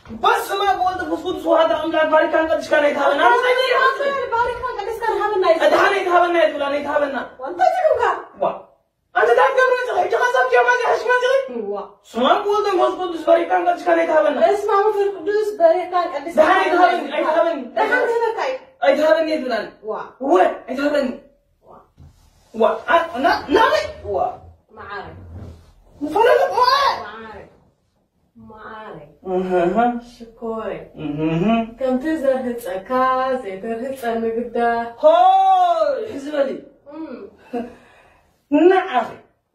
በስመ አብ ወወልድ ወመንፈስ ቅዱስ ወአሐዱ አምላክ። ባሪካን ቀድስካን ኣይትሃበና። ባሪካን ቀድስካን ሃበና እዩ። እድሓን ኣይትሃበና እየ ዝብላ፣ ኣይትሃበና። እንታይ ትብሉካ? ዋ። ኣንተ እንታይ ትገብር ኣለኻ? ሕጂ ኸ ዛብ ጀማ እዚኣ ሒዝካ መፂኺ? ዋ። ስመ አብ ወወልድ ወመንፈስ ቅዱስ ባሪካን ቀድስካን ኣይትሃበና። በስመ አብ ወመንፈስ ቅዱስ ባሪካን ቀድስካን ደሓን ኣይትሃበኒ፣ ኣይትሃበኒ። ደሓን ትህበካ እዩ። ኣይትሃበኒ እየ ዝብላ። ዋ። ወ፣ ኣይትሃበኒ። ዋ። ዋ፣ ኣ-፣ ና-፣ ናበይ? ዋ። መዓረይ። ምፈለለ፣ ዋ። መዓረይ። መዓረይ። እህህ። ሽኮረይ። እህህ። ከምቲ ዘርህጸካ ዘይተርህጸኒ ግዳ። ሆይ፣ ሕዚ በሊ። እም። ንዓኺ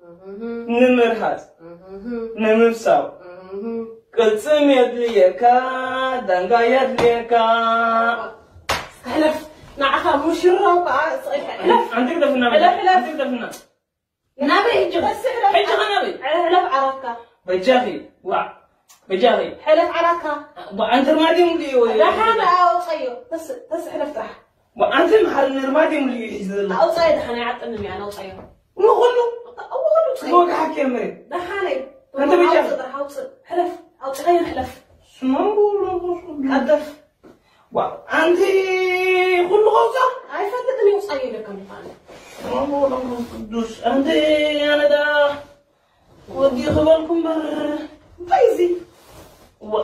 እህህ። ንምርሃጽ፣ እህህ። ንምብሳው፣ እህህ። ቅልጽም የድልየካ፣ ዳንጋ የድልየካ። ሕለፍ፣ ንዓኻ ሙሽራው ከኣ ስቕ ኢልካ ሕለፍ። ኣንቲ ግደፍና፣ ሕለፍ፣ ሕለፍ። ኣንቲ ግደፍና። ናበይ ሕጂ? በስ ሕለፍ። ሕጂ ኸ ናበይ? ሕለፍ ዓራትካ። በጃኺ፣ ዋ፣ በጃኺ። ሕለፍ ዓራትካ። ዋ፣ ኣንቲ ርማድ እዮም ልዩ ወይ? ደሓን ኣውፀዮ። ተስ-፣ ተስ ሕለፍ ጥራሕ። ዋ፣ ኣንቲ መሓር ንርማድ እዮም ልዩ ሒዙ ዘሎ። ኣውፀዮ ደሓን ኣይዓጥንም እያ፣ ኣውፀዮ። ንኹሉ? እዎ፣ ኩሉ ውፅእ። እዎ፣ ክሓኪ እየ መሬት። ደሓነይ። ኣንተ ብቻ። ኣውፅእ ጥራሕ፣ ኣውፅእ። ሕለፍ፣ ኣውፅእ፣ ከይን ሕለፍ። ስመ አብ ወወልድ ወመንፈስ ቅዱስ። ቀደፍ። ዋ፣ ኣንቲ ኩሉ ከውፃ? ኣይፈልጥን፣ ይውፃ ይብለካ ምዃኑ። ስመ አብ ወወልድ ወመንፈስ ቅዱስ። ኣንቲ ኣነ ዳ ወዲ ክበልኩ እምበር። እንታይ እዚ? ዋ፣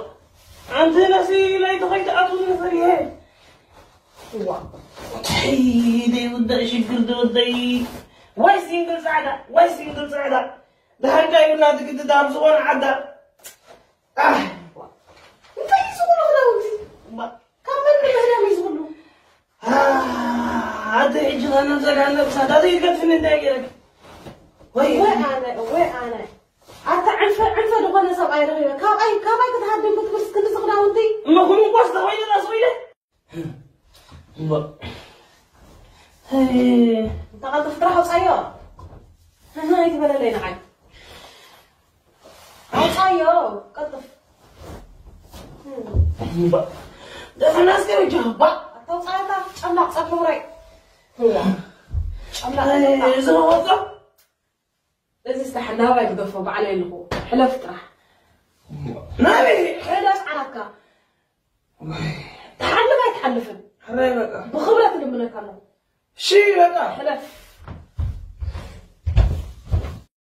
ኣንቲ ናሲ ላይ ተኸይተ ኣቱ ንፈሪሄ። ዋ፣ እንታይ ደይ ውዳእ ሽግር ደወደይ። ዋይ ሲንግል ጻዕዳ፣ ዋይ ሲንግል ጻዕዳ። ድሓር ከ ይብላ ትግድድ ኣብ ዝኾነ ዓዳ። ኣህ። እንታይ እዩ ዝብሉ ክዳውንቲ? ባ- ካብ መን ንምህዳም እዩ ዝብሉ? ኣህ፣ ኣቲ ሕጂ ኸ ነብሰ ጋር ነብሳ፣ ዳዘይ ትገድፍኒ እንታይ ገይረክ? ወይ ወይ ኣነ፣ ወይ ኣነ። ኣታ ዕንፈ፣ ዕንፈ ዝኾነ ሰብኣይ ረኺበ። ካባይ፣ ካባይ ክትሃድም ክትብልስ ክንድዚ ክዳውንቲ? እሞ ኹም እንኳስ ተኾይነ ራስ ወይለ? እሞ። ሄይ። እንተ ቀልጥፍ ጥራሕ ኣውጻዮ። ኣይትበለለይ ንዓይ። ኣውጻዮ፣ ቀልጥፍ። እባ። ደፈናስ ከ ወጀህ፣ እባ። ኣታ ኣውጻዮ፣ ኣታ ጨምላቕ ጸርፊ ውራይ። ጨምላቕ ጸርፊ። እዚ ወጾ? እዚ ስራሕ ናባይ ግደፎ፣ ባዕለይ ኣለኹ። ሕለፍ ጥራሕ። ናበይ? ሕለፍ ዓራትካ። ወይ። ትሓልፍ ኣይትሓልፍን? ሕራይ በቃ። ብኽብረት እልምነካ ኣለኹ። እሺ በቃ። ሕለፍ።